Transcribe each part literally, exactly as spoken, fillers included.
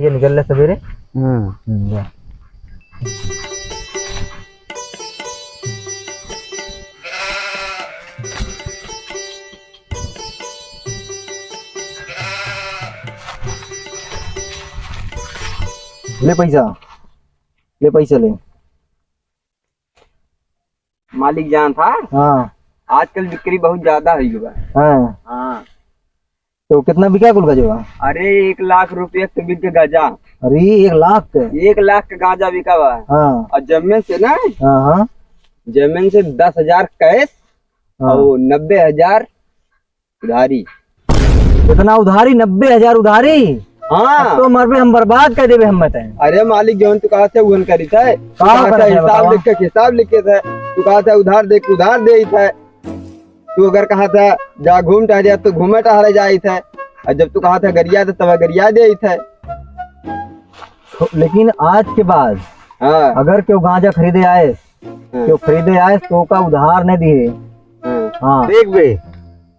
ये निकल ले सवेरे। हम्म। हम्म, जा। ले पैसा, ले पैसा ले। मालिक जान था। हाँ। आजकल बिक्री बहुत ज्यादा होइ गवा। हाँ। हाँ। तो कितना बिका कुल गजवा? अरे, एक लाख रुपया के बिक गजा। अरे, एक लाख के? एक लाख के गांजा बिका बा। हाँ। और जमीन से ना, हाँ, हाँ। जमीन से दस हजार cash हाँ। और नब्बे हजार उधारी। इतना उधारी? नब्बे हजार उधारी? हाँ। अब तो मरबे, हम बर्बाद कर देबे हम, बताए। अरे मालिक, जौन तू कहा थे, उहन करी थे। का तू कहा थे, करत है, हिसाब बतावा। लिख के, हिसाब लिख के थे। तू कहा थे, उधार दे, उधार दे थे। तू अगर कहा था, "जा घूम टहरे," तो घूमे टहरे जाई थे। और जब तू कहा था, "गरिया दे," तब गरिया दे थे। लेकिन आज के बाद हाँ। अगर केहू गांजा खरीदे आए, हाँ। केहू खरीदे आए, तो ओका उधार नहीं दिए। हाँ। हाँ। देख बे,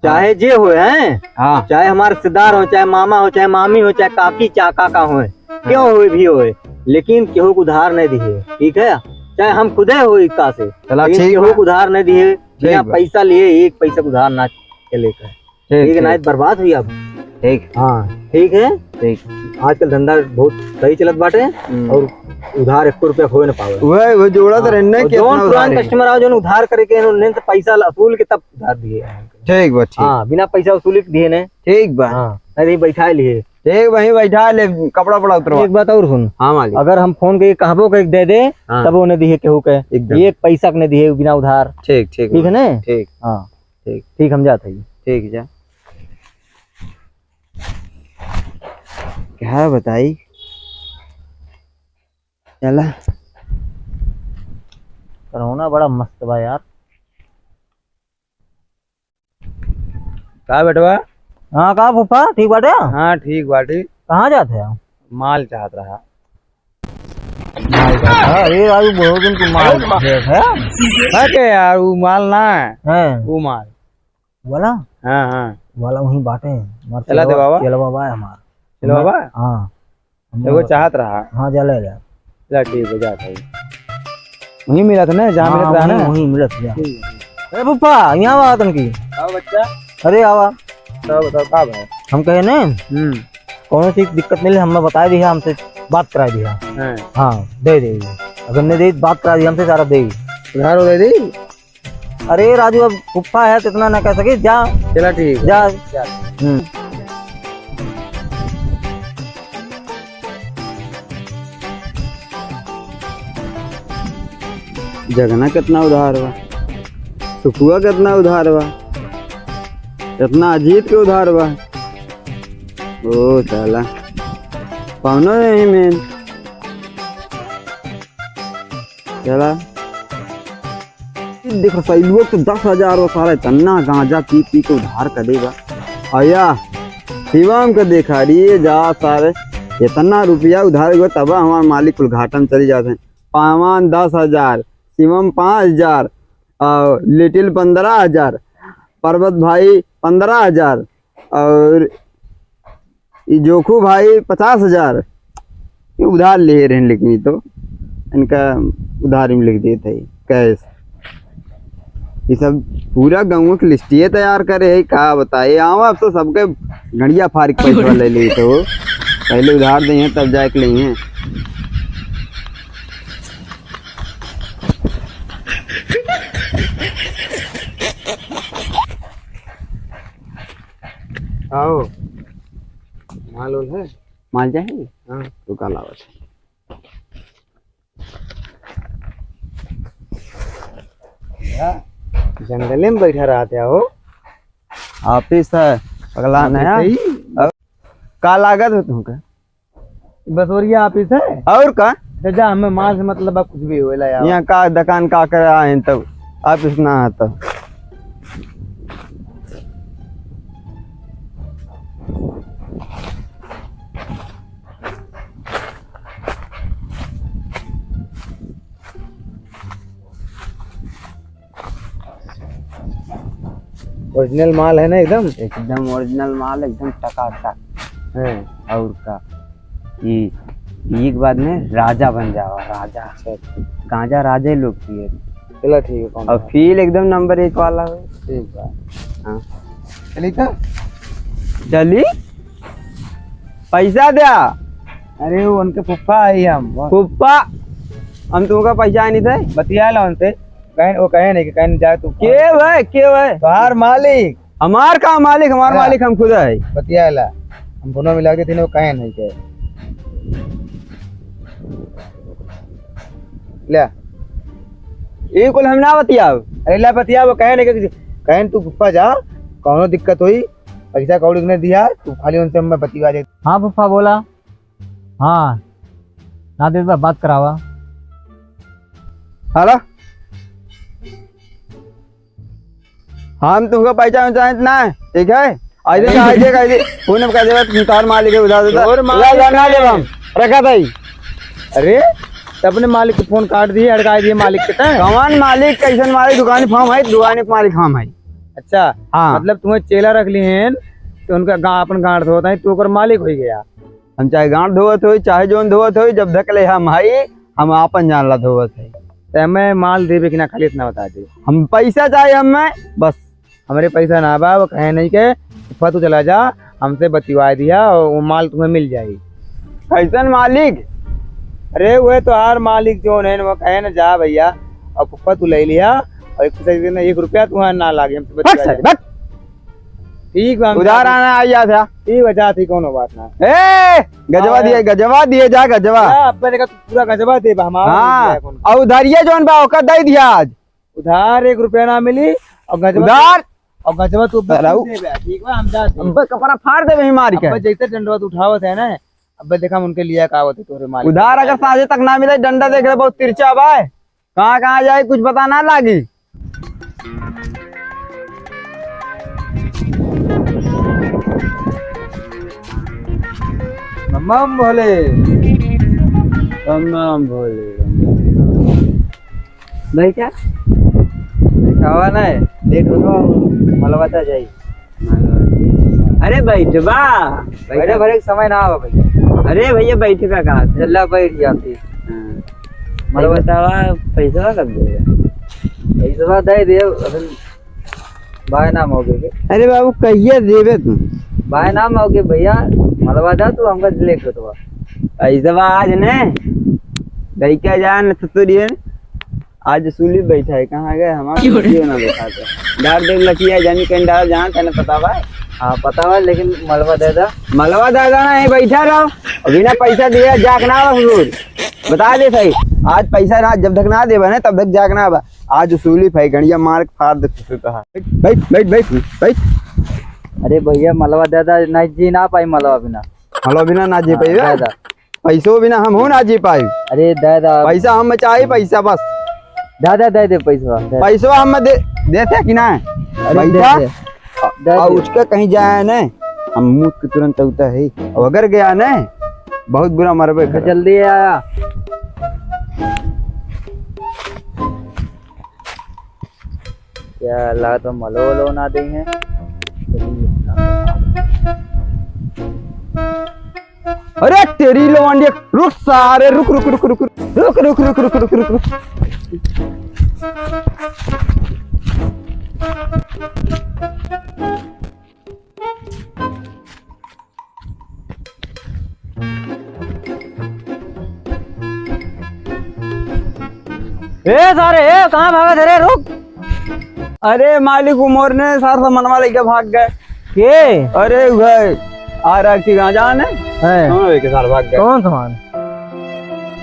चाहे जे होए हैं, हाँ। चाहे हमारे रिश्तेदार हो, चाहे मामा हो, चाहे मामी हो, चाहे काकी, चाहे काका होए, हाँ। केहू होए भी होए, लेकिन केहू के उधार नहीं दिए, ठीक है? चाहे हम खुदे हो इक्का से, चला, लेकिन ठीक केहू बा। के उधार नहीं दिए, ठीक बिना बा। पैसा लिए एक पैसा के उधार ना चले का। ठीक, ठीक है, ठीक। नहीं तो बर्बाद हुई अब। ठीक। हाँ, ठीक है? ठीक। आजकल धंधा बहुत सही चलत बाटे हम्म। और उधार एको रुपया होए न पावे। वह, वह जोड़ा तो हाँ, रहने और कितना जौन पुरान उधार है। Customer आओ, जौन उधार करे के, उन्हें से पैसा वसूल के तब उधार दिए। ठीक बा, ठीक। हाँ, बिना पैसा वसूली के दिए ने। ठीक बा। हाँ, नहीं, बैठा लिए। ठीक, वहीं बैठा ले, कपड़ा उपड़ा उतरवा। एक बात और सुन। हाँ, मालिक। अगर हम फोन करके कहबो के दे दे, हाँ। तब उन्हें दिए केहू के। एकदम। एक पैसा के नहीं दिए बिना उधार। ठीक, ठीक, ठीक है मालिक। ना? ठीक। हाँ। ठीक। ठीक, हम जात हई। ठीक, जा। क्या बताई? चला। कोरोना बड़ा मस्त बा यार। का बेटवा? हाँ, का फूफा, ठीक बाटे? हाँ, ठीक बाटी। कहाँ जात है? माल चाहत रहा। माल चाहत है? अरे राजू, बहुत दिन को माल देत है। है के यार, वो माल ना है। हैं। वो माल। वाला? हाँ, हाँ। वाला वहीं बाटे। हमार चला दे चेलवा, बाबा। चेलवा बा हमार। चेलवा बा? हाँ। एगो चाहत रहा। हाँ, जा ले जा। जा, ठीक है, जा भाई। वहीं मिलत ना, जहाँ हाँ, मिलत रहा वहीं, ना? वहीं मिलत जा। ठीक है। ए फूफा, यहाँ आवा तनकी। आओ बच्चा। अरे आवा। बताओ, बताओ, का भाई? हम कहे ने, हम्म। कौनो चीज दिक्कत मिले, हमें बताए दिया, हमसे बात कराए दिया। हाँ। हाँ, दे दे। अगर नहीं दे, बात कराए दिया हमसे, सारा दे। उधार हो गए दी? अरे राजू, अब फूफा है तो इतना ना कह सके, जा। चला ठीक है। जा। जा। हम्म। जगना कितना उधार बा, सुखुआ कितना उधार बा, इतना अजीत के उधार बा। ओ साला, कौनो नहीं मेन। चला। देख, सैलुआ के दस हजार वो सारा इतना गांजा पी पी के उधार कर देगा। आया, शिवम के देखा, अरे जा सारे, इतना रुपया उधार हुआ, तब हमार मालिक कुल घाटा में चली जाते हैं। पावान दस हजार, शिवम पाँच हजार, और लिटिल पन्द्रह हजार, पर्वत भाई पन्द्रह हजार, और ई जोखू भाई पचास हजार, ये उधार ले रहे हैं, लेकिन ये तो इनका उधार में लिख देते हैं, cash। ये सब पूरा गाँव के लिस्टिए तैयार करे है, का बताए। आवा, अब तो सबके गड़िया फाड़ के पैसा ले ले, तो पहले उधार दे हैं, तब जाके ले हैं। आओ, माल उल है? माल चाही? हाँ। तो का लावत है? या, जंगले में बैठा रहते हो। Office है, पगला नया। सही। अब का लागत हो तुमके? बसोरिया office है। और का? तो जा, हमें माल से मतलब बा, कुछ भी होएला यार। यहाँ का दुकान का करे आए तब office ना है तब। Original माल है ना एकदम? एकदम original माल, एकदम टकाटक। हैं। और का? ई, ई के बाद में राजा बन जावा, राजा। अच्छा, अच्छा। गांजा राजा ही लोग पिए। चला ठीक है, कौन और बात। Feel एकदम नंबर एक वाला हो। ठीक बा। हाँ। चली तो? चली? पैसा द्या। अरे वो उनके फुफ्फा है हम। फुफ्फा? हम तुमका पैसा नहीं थे। बतिया ला उनसे। कहेन, वो कहेन है कि कहेन जा तू। के है, के है? तोहार मालिक। हमार का मालिक, हमार हाँ। मालिक हम खुद है। बतिया ला। हम फोनो मिला के तीनों कहेन है के। ले। ये कुल हम ना बतियाव। अरे ला बतिया, वो कहेन है कि कहेन तू फुफ्फा जा, कौनो दिक्कत होई, पैसा कौड़ी ने दिया, तू खाली उनसे हमें बतिया दे। हाँ फुफ्फा बोला। हाँ, ना दे बा, बात करावा। हेलो, हम तुमको पहचान उहचान ना है, ठीक है? ऐसे का, ऐसे का, ऐसे फोन में कह देगा, तुम तार मालिक है, उधार देता, तोर उधार मालिक उधार ना है। देब हम, रखा भाई। अरे, तो अपने मालिक के फोन काट दिए, अड़का दिए मालिक के तय। कौन मालिक, कैसन मालिक? दुकानी फार्म है, दुकानी मालिक हम है। अच्छा, हाँ। मतलब तुम्हें चेला रख लिए हैं, तो उनका गा-, अपन गांड धोता है, तू ओकर मालिक हो गया। हम चाहे गांड धोवत होई, चाहे जौन धोवत होई, जब धक ले हम हई, हम आपन जान ला धोवत हई। ते हमें माल देबे कि ना, खाली इतना बता दे। हम पैसा चाहे हमें, बस। हमरे पैसा ना बा, वो कहे नहीं के, फुफा तू चला जा, हमसे बतिवाए दिया, वो माल तुम्हें मिल जाई। कैसन मालिक? अरे वो तोहार मालिक जौन है, वो कहे ना जा भैया, और फुफा तू ले लिया, और एक पैसा, एक रुपया तुम्हारा ना लागे, हमसे बतिवाए दिया। ठीक बा, हम उधार जात हई। आना आई जात है। ठीक बा, जात हई, कौनो बात ना। ए, गजवा हाँ, दिए, गजवा दिए जा, गजवा। हाँ, अब्बे देखा, तू पूरा गजवा दे बा, हमारा हाँ, नहीं दिया कौन। और उधारिया जौन बा, ओकर दे दिया आज। उधार एक रुपया ना मिली, और गजवा उधार? और गजवा तू अब्बे अरे, दे बे, ठीक बा, हम जात हई। अब्बे कपड़ा फाड़ देबे ही मार के। अब्बे जैसे डंडवा तू उठावत है ना, अब्बे देखा हम उनके लिया का होते तोरे मालिक। उधार अगर साँझे तक ना मिले, डंडा देख ले, बहुत तिरछा बा। कहाँ कहाँ जाए कुछ पता ना लागी। बम बम भोले। बम बम भोले। बैठा। बैठावा ना है। लेट होता, मलबा ता जाई। अरे बैठबा। बैठे भरे के समय ना आवा भैया। अरे भैया बैठबा का? चला बैठ जाती। हाँ। मतलब भाई बतावा, पैसा कब देगा? पैसा दे दे, अभी बाय नाम हो गए। अरे बाबू, कहिया देबे तू? बाय नाम हो गए भैया, मलबा जा तू हमका ले के तो। पैसा आज ने, लइका जान ससुरियन। आज सूली बैठा है, कहाँ गए हमारा क्यों रे? वीडियो ना दिखाते। डार देख लकिया जानी कहीं डार जहाँ तने पता बा। हाँ, पता बा, लेकिन मलबा दे दा। मलबा दे दा ना, यहीं बैठा रहो। अभी ना पैसा दिया, जाग ना बा हुजूर। बता दे सही, आज पैसा ना, जब तक ना देबा ना, तब तक जाग ना बा। आज सूली भाई गड़िया मार के फाड़ दे सुता है। बैठ, बैठ, बैठ, बैठ। अरे भैया, मलबा दे दा, ना जी ना पाई मलबा बिना। मलबा बिना ना जी हाँ, पाई बे? दे दा। पैसो बिना हम हो ना जी पाई। अरे दादा। पैसा हम चाही, पैसा बस। दादा दे दे पैसा, दे दे। पैसवा हम दे, देते कि ना? अरे दे पैसा? दे। दे और दे। उसका कहीं जाए ना, हम मुँह के तुरंत उता है। और अगर गया ना, बहुत बुरा मरबे अच्छा, करे। जल्दी आया। क्या लागत बा मलो लो ना देइहैं। अरे तेरी लवंडिया, रुक सारे, रुक, रुक। ए सारे, ए, कहाँ भागत है रे? रुक। अरे मालिक, उमर ने सार समनवा लेके भाग गए। के? अरे भाई, आ रहा कि गांजा ने? है। हाँ, लेके सार भाग गए। कौन सामान?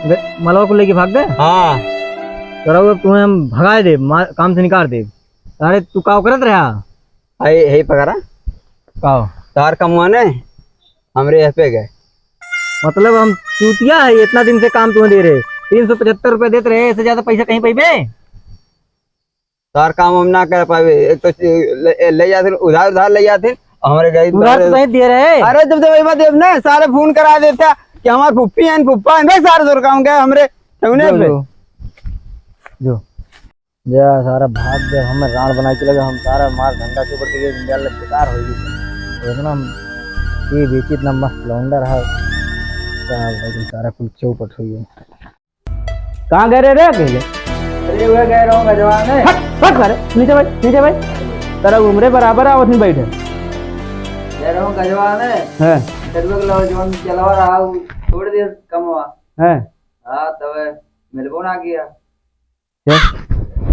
ग-, मलवा को लेके भाग गए? हाँ। चलो, अब तुम्हें हम भगाए दे, मा-, काम से निकाल दे। अरे, तू का करत रहा? आई, हे पकड़ा। का हो? तार कमवाने, हमरे यहाँ पे गए। मतलब, हम चूतिया है, इतना दिन से काम तुम्हें दे रहे, तीन सौ पचहत्तर रुपए देते रहे, इससे ज्यादा पैसा कहीं पइबे? तार काम हम ना कर पावे, एक तो ले, ले जाते, उधार, उधार ले जाते, हमरे गए उधार तो उधार। नहीं दिए रहे। अरे, जब, जब एक बार देव ना, सारे फोन करा देता कि हमारे फुफ्फी हैं, फुफ्फा हैं, भाई, सारे तोर काम गए हमरे ठेवने जो, पे। जो, जो। जा, सारा भाग गए, हमें रांड बना के लगे, हम सारा मार धंधा के ऊपर के जंजाल लग बेकार हो गई। तो इतना हम ये बेची, इतना मस्त लौंडा रहा। साहब, लेकिन सारा कुल चौपट होइ गया। कहाँ गए रहे रे अकेले? अरे, वह गए रहूँ गजवा में। हट, हट सारे, नीचे बैठ, नीचे बैठ। तेरा उम्रे बराबर आवत नहीं बैठे। गए रहूँ गजवा में। हाँ। गजवा के लवा जौन चलवा रहा, वो छोड़ दे कमवा। हाँ। हाँ, तब मिलबो ना किया। ये?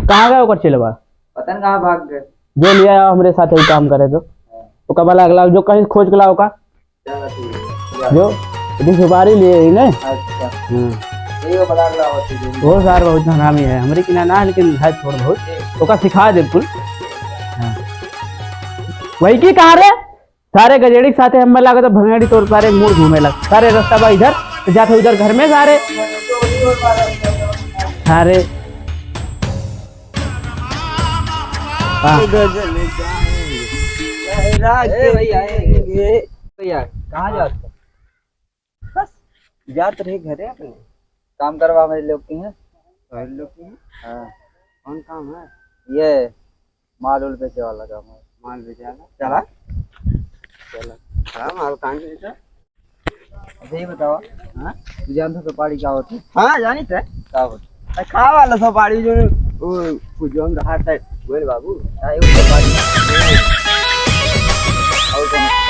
कहाँ गए ओकर चेलवा? पता नहीं कहाँ भाग गए। जो लिया आओ हमरे साथ ही काम करे तो। हाँ। ओकर वाला अगला जो कहीं खोज के लाओ का। चलो ठीक है। जो इतनी सुपारी लिए ही ने। अच्छा। हम्म। ये वो बता अगला होती है। वो सार बहुत हरामी है, हमरे की ना, ना, लेकिन है थोड़ा बहुत। ठीक। ओका सिखा दे कुल। हाँ। वही की कहा रे? सारे गजेड़ी के साथे हमें लागत है भंगेड़ी तोर सारे मूड घूमे लग। सारे रास्ता बा इधर, तो जाते उधर घर में सारे। सारे। हाँ। गजल गाएंगे, लहरा ए के भैया, ए। जिएंगे। भैया, कहाँ जात हो? बस, जात रहे घरे अपने। काम करवा मेरे लोग की हैं। मेरे लोग की हैं? हाँ। कौन काम है? ये माल उल बेचे वाला काम है। माल बेचे वाला? चला। चला। चला, माल कहाँ से बेचा? अच्छा, ये बताओ। हाँ? तू जानता सुपारी क्या होती है? हाँ, जानी थे। क्या होती है? खावा वाला सुपारी जो, वो, वो जो हम रहा था, बोल बाबू। हाँ, ये सुपारी। और कौन?